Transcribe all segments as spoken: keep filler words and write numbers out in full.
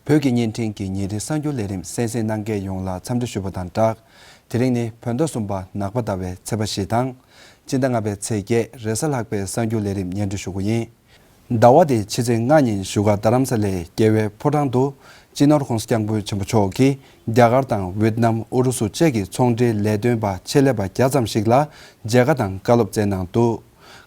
བོད་ཀྱི་བརྙན་འཕྲིན་གྱི་ཉིན་རེའི་གསར་འགྱུར་ལས་རིམ་གསན་གཟིགས་གནང་མཁན་ཡོངས་ལ་འཚམས་འདྲི་ཞུ་བ་དང་སྦྲགས། དེ་རིང་ནི་བོད་ཟླ་གསུམ་པ་ནག་པ་ཟླ་བའི་ཚེས་པ་བཞི་དང་། སྤྱི་ཟླ་ལྔ་པའི་ཚེས་བརྒྱད་རེས་གཟའ་ལྷག་པའི་གསར་འགྱུར་ལས་རིམ་སྙན་སྒྲོན་ཞུ་གི་ཡིན། ཟླ་བ་འདིའི་ཕྱི་ཚེས་ལྔ་ཉིན་བཞུགས་སྒར་རྡ་རམ་ས་ལའི་རྒྱལ་བའི་ཕོ་བྲང་དུ། སྤྱི་ནོར་༧གོང་ས་༧སྐྱབས་མགོན་ཆེན་པོ་མཆོག་གིས་རྒྱ་གར་དང་ཝེད་ནམ། ཨུ་རུ་སུ་བཅས་ཀྱི་ཚོང་འབྲེལ་ལས་དོན་པ་ཆེད་ལས་པ་བརྒྱ་ཙམ་ཞིག་ལ་མཇལ་ཁ་དང་བཀའ་སློབ་སྩལ་གནང་འདུག་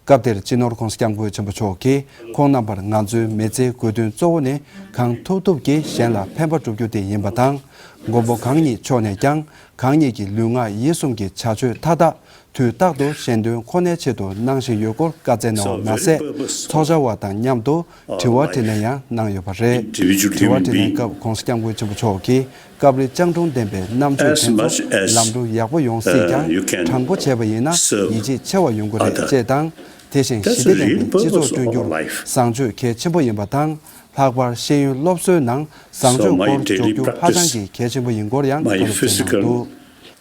སྐབས་དེར་སྤྱི་ནོར་༧གོང་ས་༧སྐྱབས་མགོན་ཆེན་པོ་མཆོག་གིས་ཁོང་རྣམ་པར་ང་ཚོའི་མི་ཚེའི་དགོས་འདུན་གཙོ་བོ་ནི་གང་ཐུབ་ཐུབ་ཀྱིས་གཞན་ལ་ཕན་པ་བསྒྲུབ་རྒྱུ་དེ་ཡིན་པ་དང་། མགོན་པོ་གང་ཉིད་མཆོག་ནས་ཀྱང་གང་ཉིད་ཀྱི་ལུས་ངག་ཡིད་གསུམ་གྱི་བྱ་སྤྱོད་མཐའ་དག་དུས་རྟག་ཏུ་གཞན་དོན་ཁོ་ནའི་ཆེད་དུ་གནང་བཞིན་ཡོད་སྐོར་བཀའ་སྩལ་གནང་བ་མ་ཟད། ཚོགས་བཅར་བ་དང་མཉམ་དུ་དྲི་བ་དྲིས་ལན་ཡང་གནང་ཡོད་པ་རེད། དྲི་བ་དྲིས་ལན་སྐབས་༧གོང་ས་༧སྐྱབས་མགོན་ཆེན་པོ་མཆོག་གིས་སྐབས་རེ་སྤྱང་གྲུང་ལྡན་པའི་རྣམ་དཔྱོད་དེ་ཚོ་ལམ་འགྲོ་ཡག་པོ་ཡོང་སྲིད་ཀྱང་དྲང་པོ་བྱས་པ་ཡིན་ན་ཡིད་ཆེས་ཆེ་བ་ཡོང་གི་རེད་ཅེས་དང་། དེ་བཞིན་ཞི་བདེ་ལྡན་པའི་སྤྱི་ཚོགས་བསྐྲུན་རྒྱུར་བཟང་སྤྱོད་གལ་ཆེན་པོ་ཡིན་པ་དང་། ལྷག་པར་ཤེས་ཡོན་སློབ་གསོའི་ནང་བཟང་སྤྱོད་སྐོར་འཇོག་རྒྱུ་ཧ་ཅང་གི་གལ་ཆེན་པོ་ཡིན་སྐོར་ཡང་བཀའ་སློབ་སྩལ་གནང་འདུག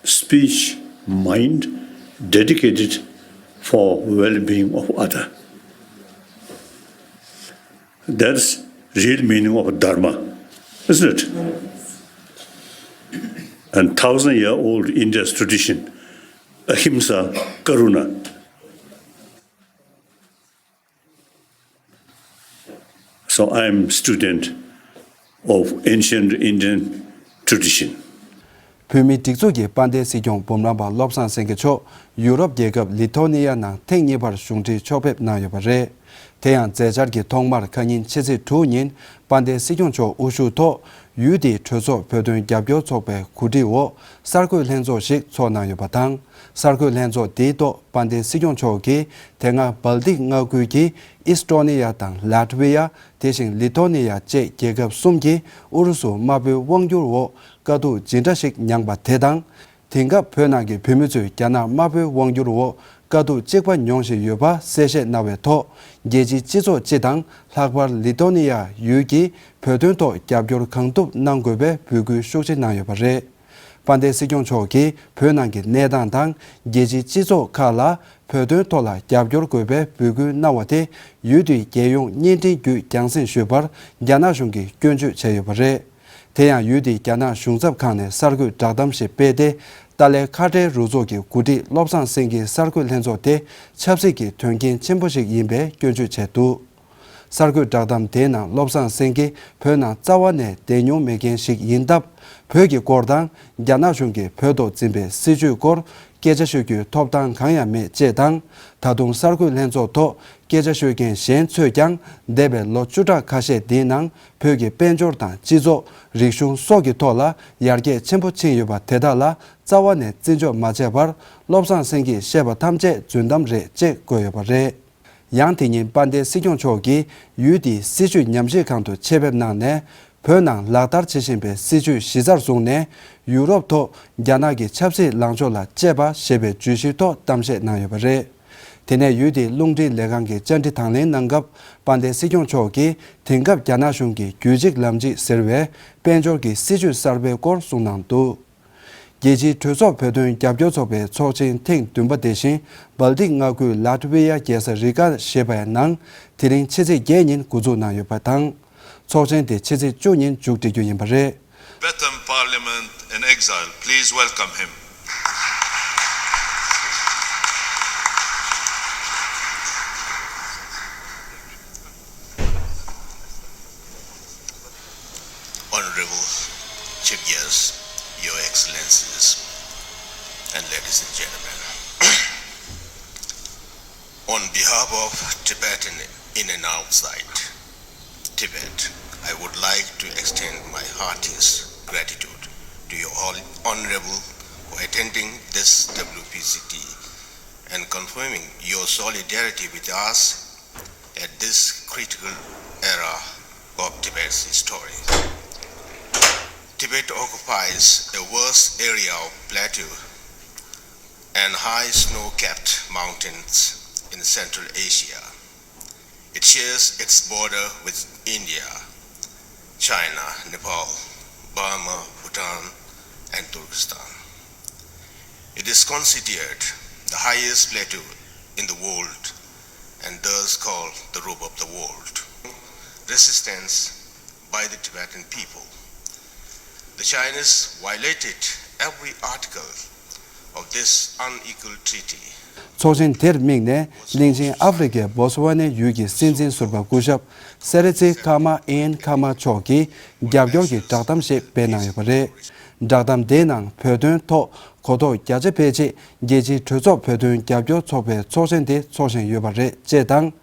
speech, mind dedicated for well-being of other. That's real meaning of dharma, isn't it? And thousand-year-old India's tradition, ahimsa, karuna. So I am student of ancient Indian tradition. བོད་མིའི་སྒྲིག་འཛུགས་ཀྱི་དཔལ་ལྡན་སྲིད་སྐྱོང་འབུམ་རམས་པ་བློ་བཟང་སེང་གེ་མཆོག་ཡུ་རོབ་རྒྱལ་ཁབ་ལི་ཐོ་ནི་ཡ་ནང་ཐེངས་གཉིས་པར་གཞུང་འབྲེལ་ཕྱོགས་ཕེབས་གནང་ཡོད་པ་རེད། དེ་ཡང་མཛད་འཆར་གྱི་ཐོག་མར་ཁ་ཉིན་ཕྱི་ཚེས་དྲུག་ཉིན་དཔལ་ལྡན་སྲིད་སྐྱོང་མཆོག་དབུ་བཞུགས་ཐོག་ཡུལ་དེའི་གྲོས་ཚོགས་བོད་དོན་རྒྱབ་སྐྱོར་ཚོགས་པའི་གོ་སྒྲིག་འོག་གསར་འགོད་ལྷན་ཚོགས་ཤིག་ཚོགས་གནང་ཡོད་པ་དང་། གསར་འགོད་ལྷན་ཚོགས་དེའི་ཐོག་དཔལ་ལྡན་སྲིད་སྐྱོང་མཆོག་གིས་དེ་སྔ་སྦལ་ཏིག་མངའ་ཁུལ་གྱི་ཨིས་ཏྲོ་ནི་ཡ་དང་ལཱ་ཏི་ཝི་ཡ། དེ་བཞིན་ལི་ཐོ་ནི་ཡ་བཅས་རྒྱལ་ཁབ་གསུམ་གྱིས་ཨུ་རུ་སུ་དམར་པོའི་དབང་བསྒྱུར་འོག་དཀའ་སྡུག་ཇི་འདྲ་ཞིག་མྱངས་པ་དེ་དང་། དེང་སྐབས་བོད་ནང་གི་བོད་མི་ཚོས་རྒྱ་ནག་དམར་པོའི་དབང་བསྒྱུར་འོག་དཀའ་སྡུག་གཅིག་པ་མྱོང་བཞིན་ཡོད་པ་གསལ་བཤད་གནང་བའི་ཐོག་རྒྱལ་སྤྱིའི་སྤྱི་ཚོགས་སྤྱི་དང་ལྷག་པར་ལི་ཐོ་ནི་ཡ་ཡུལ་གྱིས་བོད་དོན་ཐོག་རྒྱབ་སྐྱོར་གང་ཐུབ་གནང་དགོས་པའི་འབོད་སྐུལ་ཤུགས་ཆེ་གནང་ཡོད་པ་རེད། དཔལ་ལྡན་སྲིད་སྐྱོང་མཆོག་གིས་བོད་ནང་གི་གནས་སྟངས་དང་རྒྱལ་སྤྱིའི་སྤྱི་ཚོགས་ཁག་ལ་བོད་དོན་ཐོག་ལ་རྒྱབ་སྐྱོར་དགོས་པའི་འབོད་སྐུལ་གནང་བ་དེ་ཡུལ་དེའི་རྒྱལ་ཡོངས་བརྙན་འཕྲིན་བརྒྱུད་རྒྱང་སྲིང་ཞུས་པར་རྒྱ་ནག་གཞུང་གིས་སྐྱོན་བརྗོད་བྱས་ཡོད་པ་རེད། དེ་ཡང་ཡུལ་དེའི་རྒྱ་ནག་གཞུང་ཚབ་ཁང་ནས་གསར་འགོད་བསྒྲགས་གཏམ་ཞིག་སྤེལ་ཏེ། ཏཱ་ལའི་ཁ་བྲལ་རུ་ཚོགས་ཀྱི་འགོ་ཁྲིད་བློ་བཟང་སེང་གེའི་གསར་འགོད་ལྷན་ཚོགས་དེ་ཆབ་སྲིད་ཀྱི་དོན་རྐྱེན་ཆེན་པོ་ཞིག་ཡིན་པའི་སྐྱོན་བརྗོད་བྱས་འདུག་གསར་འགོད་བསྒྲགས་གཏམ་དེའི་ནང་བློ་བཟང་སེང་གེ་བོད་ནང་རྩ་བ་ནས་བསྡད་མྱོང་མེད་མཁན་ཞིག་ཡིན་སྟབས། བོད་ཀྱི་སྐོར་དང་རྒྱ་ནག་གཞུང་གིས་བོད་ཐོག་འཛིན་པའི་སྲིད་བྱུས་སྐོར་སྐད་ཆ་ཤོད་རྒྱུའི་ཐོབ་ཐང་གང་ཡང་མེད་ཅེས་དང་། ད་དུང་གསར་འགོད་ལྷན་ཚོགས་ཐོག་སྐད་ཆ་ཤོད་མཁན་གཞན་ཚོས་ཀྱང་འདས་པའི་ལོ་བཅུ་ཕྲག་ཁ་ཤས་འདིའི་ནང་བོད་ཀྱི་དཔལ་འབྱོར་དང་སྤྱི་ཚོགས། རིག་གཞུང་སོགས་ཀྱི་ཐོག་ལ་ཡར་རྒྱས་ཆེན་པོ་ཕྱིན་ཡོད་པ་དེ་དག་ལ་རྩ་བ་ནས་བརྩི་འཇོག་མ་བྱས་པར་བློ་བཟང་སེང་གེས་བཤད་པ་ཐམས་ཅད་རྫུན་གཏམ་རེད་ཅེས་བཀོད་ཡོད་པ་རེད། ཡང་དེ་ཉིན་དཔལ་ལྡན་སྲིད་སྐྱོང་མཆོག་གིས་ཡུལ་དེའི་སྲིད་བྱུས་ཉམས་ཞིབ་ཁང་དུ་ཆེད་ཕེབས་གནང་ནས། བོད་ནང་ལག་བསྟར་བྱེད་བཞིན་པའི་སྲིད་བྱུས་གཞི་རྩར་བཟུང་ནས། ཡུ་རོབ་ཐོག་རྒྱ་ནག་གི་ཆབ་སྲིད་ལངས་ཕྱོགས་ལ་དཔྱད་པ་ཞེས་པའི་བརྗོད་གཞིའི་ཐོག་གཏམ་བཤད་གནང་ཡོད་པ་རེད། དེ་ནས་ཡུལ་དེའི་རླུང་འཕྲིན་ལས་ཁང་གི་བཅར་འདྲི་དང་ལེན་གནང་སྐབས། དཔལ་ལྡན་སྲིད་སྐྱོང་མཆོག་གིས་དེང་སྐབས་རྒྱ་ནག་གཞུང་གིས་རྒྱུད་གཅིག་ལམ་གཅིག་ཟེར་བའི་དཔལ་འབྱོར་གྱི་སྲིད་བྱུས་གསར་པའི་སྐོར་གསུངས་གནང་འདུག་རྒྱལ་སྤྱིའི་གྲོས་ཚོགས་བོད་དོན་རྒྱབ་སྐྱོར་ཚོགས་པའི་ཚོགས་ཆེན་ཐེངས་བདུན་པ་དེ་བཞིན་སྦལ་ཏིག་མངའ་ཁུལ་ལཱ་ཏི་ཝི་ཡ་རྒྱལ་ས་རི་ག་ཞེས་པའི་ནང་དེ་རིང་ཕྱི་ཚེས་བརྒྱད་ཉིན་འགོ་འཛུགས་གནང་ཡོད་པ་དང་། ཚོགས་ཆེན་དེ་ཕྱི་ཚེས་བཅུ་ཉིན་མཇུག་སྒྲིལ་རྒྱུ་ཡིན་པ་རེད། Tibetan Parliament in exile, please welcome him. Honorable Chief Guests, Your Excellencies, and ladies and gentlemen, on behalf of Tibetan in and outside Tibet, I would like to extend my heartiest gratitude to you all, Honorable, for attending this W P C T and confirming your solidarity with us at this critical era of Tibet's history. Tibet occupies a vast area of plateau and high snow-capped mountains in Central Asia. It shares its border with India, China, Nepal, Burma, Bhutan, and Turkestan. It is considered the highest plateau in the world and thus called the Roof of the World. Resistance by the Tibetan people. The Chinese violated every article of this unequal treaty. ཚོགས་ཆེན་དེར་དམིགས་ནས་གླིང་ཆེན་ཨ་ཧྥེ་རི་ཁའི་བོ་སི་ཝ་ནའི་ཡུལ་གྱི་སྲིད་འཛིན་ཟུར་པ་སྐུ་ཞབས་སེ་རེ་ཚི་ཁ་མ་ཨེན་ཁ་མ་མཆོག་གིས་རྒྱབ་སྐྱོར་གྱི་བསྒྲགས་གཏམ་ཞིག་སྤེལ་གནང་ཡོད་པ་རེད། བསྒྲགས་གཏམ་དེའི་ནང་བོད་དོན་ཐོག་གོ་རྟོགས་བརྒྱ་ཆ་བེད་ཆེད་རྒྱལ་སྤྱིའི་གྲོས་ཚོགས་བོད་དོན་རྒྱབ་སྐྱོར་ཚོགས་པའི་ཚོགས་ཆེན་དེ་འཚོགས་བཞིན་ཡོད་པ་རེད་ཅེས་དང་།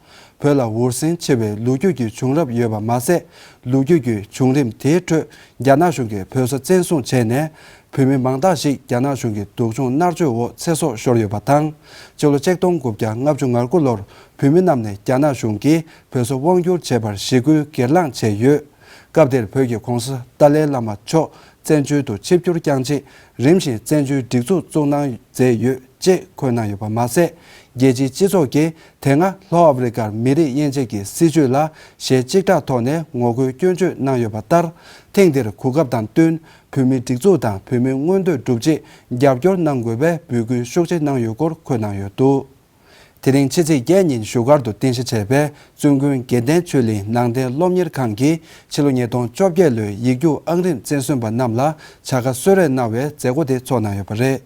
བོད་ལ་འུར་ཟིང་ཆེ་བའི་ལོ་རྒྱུས་ཀྱི་བྱུང་རབས་ཡོད་པ་མ་ཟད། ལོ་རྒྱུས་ཀྱི་བྱུང་རིམ་དེའི་ཁྲོད་རྒྱ་ནག་གཞུང་གིས་བོད་ས་བཙན་བཟུང་བྱས་ནས། བོད་མི་མང་དག་ཞིག་རྒྱ་ནག་གཞུང་གི་སྡུག་སྦྱོང་མནར་གཅོད་འོག་ཚེ་སྲོག་ཤོར་ཡོད་པ་དང་། ཕྱི་ལོ་ཆིག་སྟོང་དགུ་བརྒྱ་ལྔ་བཅུ་ང་དགུ་ལོར་བོད་མི་རྣམས་ནས་རྒྱ་ནག་གཞུང་གིས་བོད་ས་དབང་བསྒྱུར་བྱས་པར་ཞི་རྒོལ་སྒེར་ལངས་བྱས་ཡོད། སྐབས་དེར་བོད་ཀྱི་གོང་ས་ཏཱ་ལའི་བླ་མ་མཆོག་བཙན་བྱོལ་དུ་ཆིབས་བསྒྱུར་བསྐྱངས་རྗེས། རིམ་བཞིན་བཙན་བྱོལ་སྒྲིག་འཛུགས་བཙུགས་གནང་མཛད་ཡོད་ཅེས་འཁོད་གནང་ཡོད་པ་མ་ཟད། རྒྱལ་སྤྱིའི་སྤྱི་ཚོགས་ཀྱིས་དེ་སྔ་ལྷོ་ཨ་ཧྥེ་རི་ཁར་མི་རིགས་དབྱེ་འབྱེད་ཀྱི་སྲིད་བྱུས་ལ་ཞལ་གཅིག་གྲགས་ཐོག་ནས་ངོ་རྒོལ་སྐྱོན་བརྗོད་གནང་ཡོད་པ་ལྟར། ཐེངས་འདིར་གོ་སྐབས་དང་བསྟུན། བོད་མིའི་སྒྲིག་འཛུགས་དང་བོད་མིའི་མངོན་འདོད་བསྒྲུབ་ཆེད་རྒྱབ་སྐྱོར་གནང་དགོས་པའི་འབོད་སྐུལ་ཤུགས་ཆེ་གནང་ཡོད་སྐོར་འཁོད་གནང་ཡོད་འདུག་དེ་རིང་ཕྱི་ཚེས་བརྒྱད་ཉིན་བཞུགས་སྒར་དུ་རྟེན་གཞི་བྱས་པའི་བཙུན་དགོན་དགེ་ལྡན་ཆོས་གླིང་ནང་བསྟན་སློབ་གཉེར་ཁང་གིས་ཕྱི་ལོ་ཉིས་སྟོང་བཅོ་བརྒྱད་ལོའི་ཡིག་རྒྱུགས་ཨང་རིམ་རྩེར་སོན་པ་རྣམས་ལ་བྱ་དགའ་གསོལ་རས་གནང་བའི་མཛད་སྒོ་དེ་ཚོགས་གནང་ཡོད་པ་རེད།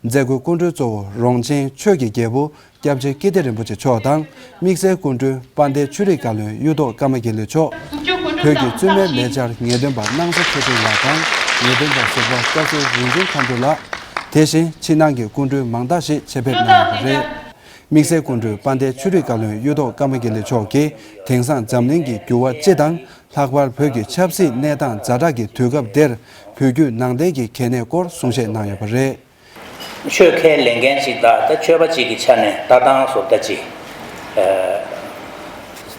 མཛད་སྒོའི་སྐུ་མགྲོན་གཙོ་བོ་རོང་ཆེན་ཆོས་ཀྱི་རྒྱལ་པོ་སྐྱབས་རྗེ་ཀིརྟི་རིན་པོ་ཆེ་མཆོག་དང་། དམིགས་བསལ་སྐུ་མགྲོན་དཔལ་ལྡན་ཆོས་རིག་བཀའ་བློན་གཡུ་ཐོག་ཀརྨ་དགེ་ལེགས་མཆོག་བོད་ཀྱི་བཙུན་མའི་ལས་འཆར་ངེས་སྟོན་པ་སྣང་ས་མཁས་སྤྲིང་ལགས་དང་། ངེས་སྟོན་པ་ཟུར་པ་སྐྱབས་སེ་རིག་འཛིན་མཁའ་འགྲོ་ལགས། དེ་བཞིན་ཕྱི་ནང་གི་སྐུ་མགྲོན་མང་དག་ཞིག་ཆེད་ཕེབས་གནང་ཡོད་པ་རེད། དམིགས་བསལ་སྐུ་མགྲོན་དཔལ་ལྡན་ཆོས་རིག་བཀའ་བློན་གཡུ་ཐོག་ཀརྨ་དགེ་ལེགས་མཆོག་གིས་དེང་སང་འཛམ་གླིང་གི་འགྱུར་བ་སྤྱི་དང་། ལྷག་པར་བོད་ཀྱི་ཆབ་སྲིད་གནས་སྟངས་ཛ་དྲག་གི་དུས་སྐབས་འདིར་བོད་བརྒྱུད་ནང་བསྟན་གྱི་གལ་གནད་སྐོར་གསུང་བཤད་གནང་ཡོད་པ་རེད། ཆོས་ཁས་ལེན་མཁན་ཅིག་དང་ད་ཆོས་པ་ཅིག་གི་ཆ་ནས་ལྟ་སྟངས་བཟོ་ལྟ་ཅིག་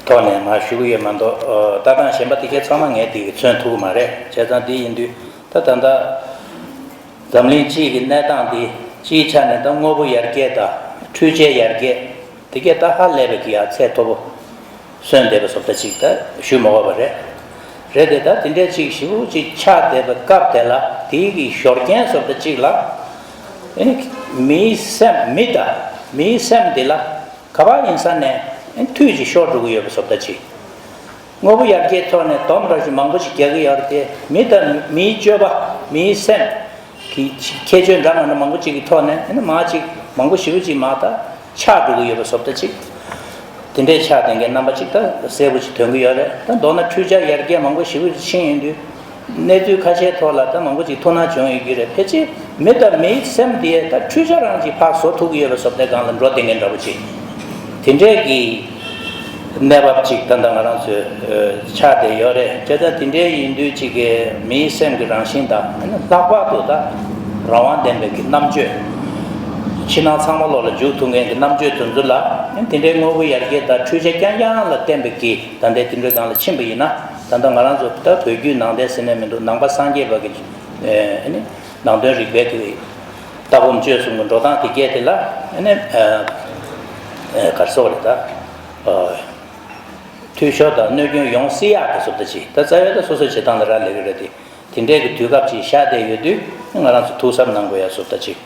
ཐོག་ནས་མར་ཞུ་གི་ཡོད་མ་གཏོགས། ལྟ་སྟངས་གཞན་པ་དེ་གའི་ཚང་མ་ངས་དེ་གི་མཚོན་ཐུབ་ཀྱི་མ་རེད། བྱས་ཙང་དེ་ཡིན་དུས་ད་ད་ལྟ་འཛམ་གླིང་སྤྱི་གི་གནས་སྟངས་འདི་སྤྱིའི་ཆ་ནས་ད་དངོས་པོ་ཡར་རྒྱས་དང་འཕྲུལ་ཆས་ཡར་རྒྱས་དེ་གས་ད་ཧ་ལས་པའི་གི་ཡ་ཚད་མཐོ་པོ་སོན་བསྡད་པ་བཟོ་ལྟ་ཅིག་ད་ཞུ་མ་དགོས་པ་རེད། རེད་དེ་ད་དེ་འདྲས་ཅིག་ཞེ་པོ་ཅིག་ཆགས་བསྡད་པའི་སྐབས་དེ་ལ་དེའི་གི་ཞོར་རྐྱེན་བཟོ་ལྟ་ཅིག་ལ་ཨེ་ནི་མིའི་སེམས་མི་དང་མིའི་སེམས་འདི་ལ་ག་པར་ཡིན་ས་ནས་ཨེ་འཐུས་ཅིག་ཤོར་འགྲོ་གི་ཡོད་པ་བཟོ་ལྟ་ཅིག་དངོས་པོ་ཡར་རྒྱས་ཐོག་ནས་སྡོམ་འདྲ་ཞིག་མང་པོ་ཞིག་རྒྱག་གི་ཡོད་རེད་དེ། མི་དང་མིའི་སྤྱོད་པ་མིའི་སེམས་ཀྱི་ཁྱད་ཆོས་འདྲ་མི་འདྲ་མང་པོ་ཅིག་གི་ཐོག་ནས་ཨེ་ནི་མ་ཅིག་མང་པོ་ཞེ་པོ་ཅིག་མ་ད་ཆགས་འགྲོ་གི་ཡོད་པ་བཟོ་ལྟ་ཅིག་དེ་འདྲའི་ཆགས་བསྡད་མཁན་རྣམ་པ་ཅིག་ད་གསལ་པོ་ཅིག་ཐོན་གི་ཡོད་རེད། ད་མདོར་ན་འཕྲུལ་ཆས་ཡར་རྒྱས་མང་པོ་ཞེ་པོ་ཅིག་ཕྱིན་ཡོང་དུས། གནས་ཚུལ་ཁ་ཤས་ཐོག་ལ་ད་མང་པོ་ཅིག་ཐུགས་སྣང་བྱུང་ཡོད་ཀྱི་རེད། ཕལ་ཆེར་མི་དང་མིའི་སེམས་དེ་ད་འཕྲུལ་ཆས་རང་ཅིག་ཕར་བཟོ་ཐུབ་ཀྱི་ཡོད་པའི་བཟོ་ལྟའི་སྒང་ལ་འགྲོ་བསྡད་མཁན་འདྲ་པོ་ཅིག་དེ་འདྲས་ཀྱི་གནས་བབ་ཅིག་ད་ལྟ་ང་རང་ཚོའི་ཆགས་བསྡད་ཡོད་རེད། བྱས་ཙང་དེ་འདྲས་ཡིན་དུས་ཅིག་གི་མིའི་སེམས་ཀྱི་རང་བཞིན་དང་ལྷག་པར་དུ་ད་རང་དབང་ལྡན་པའི་གི་རྣམ་དཔྱོད། ཕྱི་ནང་ཚང་མ་བློ་ལ་འཇུག་ཐུབ་མཁན་གྱི་རྣམ་དཔྱོད་དེ་ཚོ་ལ་དེ་འདྲའི་དངོས་པོ་ཡར་རྒྱས་དང་འཕྲུལ་ཆས་རྐྱང་རྐྱང་ལ་བརྟེན་པའི་གི་ད་ལྟའི་དེ་འདྲའི་སྒང་ལ་ཕྱིན་པ་ཡིན་ན། ད་ལྟ་ང་རང་ཚོ་ད་བོད་བརྒྱུད་ནང་བསྟན་ཟེར་ནས་མི་འདུག་ནང་པ་སངས་རྒྱས་པ་གི་ཨེ་ནི་ནང་དོན་རིག་པའི་གི་ལྟ་སྒོམ་སྤྱོད་གསུམ་གྱི་འགྲོ་སྟངས་དེ་སྐད་དེ་ལ་ཨེ་ནི་ཨ་ཨ་ག་རེ་ཟེར་དགོས་རེད། ད་ཨ་འཐུས་ཤོར་དང་གནོད་སྐྱོན་ཡོང་སྲིད་ཡག་གི་བཟོ་ལྟ་ཅིག་ད་རྩ་བའི་ད་སོ་སོའི་བྱེད་སྟངས་ལ་རག་ལས་ཀྱི་རེད་དེ། དེ་འདྲའི་གི་དུས་སྐབས་ཅིག་ཤར་བསྡད་ཡོད་དུས་ང་རང་ཚོ་ཐུགས་གཟབ་གནང་དགོས་ཡ་བཟོ་ལྟ་ཅིག་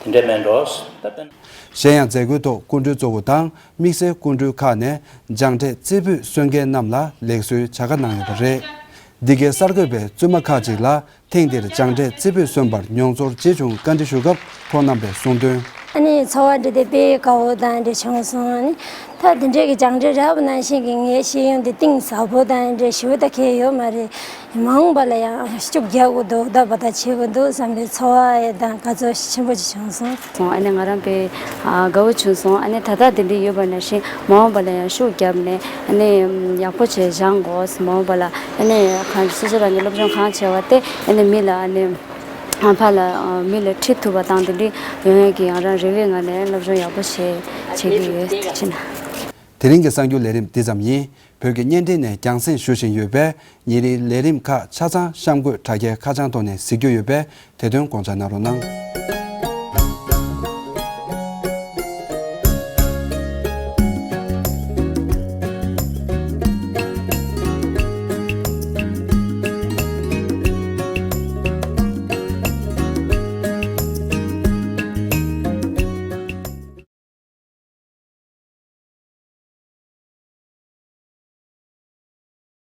དེ་འདྲའི་མེད་འགྲོ། ད་དཔེར་ན། གཞན་ཡང་མཛད་སྒོའི་ཐོག་སྐུ་མགྲོན་གཙོ་བོ་དང་དམིགས་བསལ་སྐུ་མགྲོན་ཁག་ནས་སྦྱངས་འབྲས་རྩེ་ཕུད་སོན་མཁན་རྣམས་ལ་ལེགས་གསོའི་བྱ་དགའ་གནང་ཡོད་པ་རེད། འདི་གའི་གསར་འགོད་པས་བཙུན་མ་ཁག་ཅིག་ལ་ཐེངས་འདིར་སྦྱངས་འབྲས་རྩེ་ཕུད་སོན་པར་མྱོང་ཚོར་ཇི་བྱུང་བཀའ་འདྲི་ཞུ་སྐབས་ཁོང་རྣམ་པས་གསུངས་དོན། ཨ་ནི་ཚོར་བ་འདི་དེ་དཔེ་དགའ་བོ་དང་འདྲ་བྱུང་སོང་། ཨ་ནི་ད་འདི་འདྲའི་གི་སྦྱངས་འབྲས་རག་པ་ནང་བཞིན་གྱི་ངའི་ཤེས་ཡོན་འདི་གཏིང་ཟབ་པོ་དང་འདྲ་ཞེ་པོ་ད་གང་ཡང་ཡོད་མ་རེད། མ་འོངས་པ་ལ་ཡང་ཤུགས་རྒྱག་དགོས་འདུག་ད་བར་ཐག་ཆོད་དགོས་འདུག་བསམ་པའི་ཚོར་བ་དང་དགའ་ཚོར་ཆེན་པོ་ཅིག་བྱུང་སོང་། སོང་། ཨ་ནི་ང་རང་དཔེ་ཨ་དགའ་བོ་བྱུང་སོང་། ཨ་ནི་ད་ལྟ་འདི་འདྲའི་ཡོད་པ་ནང་བཞིན་མ་འོངས་པ་ལ་ཡང་ཤུགས་བརྒྱབ་ནས་ཨ་ནི་ཡག་པོ་བྱས་སྦྱང་དགོས། མ་འོངས་པ་ལ་ཨ་ནི་གང་སོ་སོ་རང་གི་སློབ་སྦྱོང་གང་བྱས་པ་དེ་ཨ་ནི་མི་ལ་ཨ་ནི་ཨ་ཕ་ལ་ཨ་མི་ལ་ཁྲིད་ཐུབ་པ་དང་དེ་འདྲའི་ཡོང་ཡས་ཀྱི་ཡང་རང་རེ་བའི་ངང་ནས་སློབ་སྦྱོང་ཡག་པོ་བྱས་བྱེད་ཀྱི་ཡོད། ཐུགས་རྗེ་གནང་། དེ་རིང་གི་གསར་འགྱུར་ལས་རིམ་འདི་ཙམ་ཡིན། བོད་ཀྱི་བརྙན་འཕྲིན་ནས་རྒྱང་སྲིང་ཞུ་བཞིན་ཡོད་པས་ཉིན་རེའི་ལས་རིམ་ཁག་ཆ་ཚང་གཤམ་འཁོད་དྲ་རྒྱའི་ཁ་བྱང་ཐོག་ནས་གཟིགས་རྒྱུ་ཡོད་པས་དེ་དོན་དགོངས་འཇགས་གནང་རོགས་གནང་།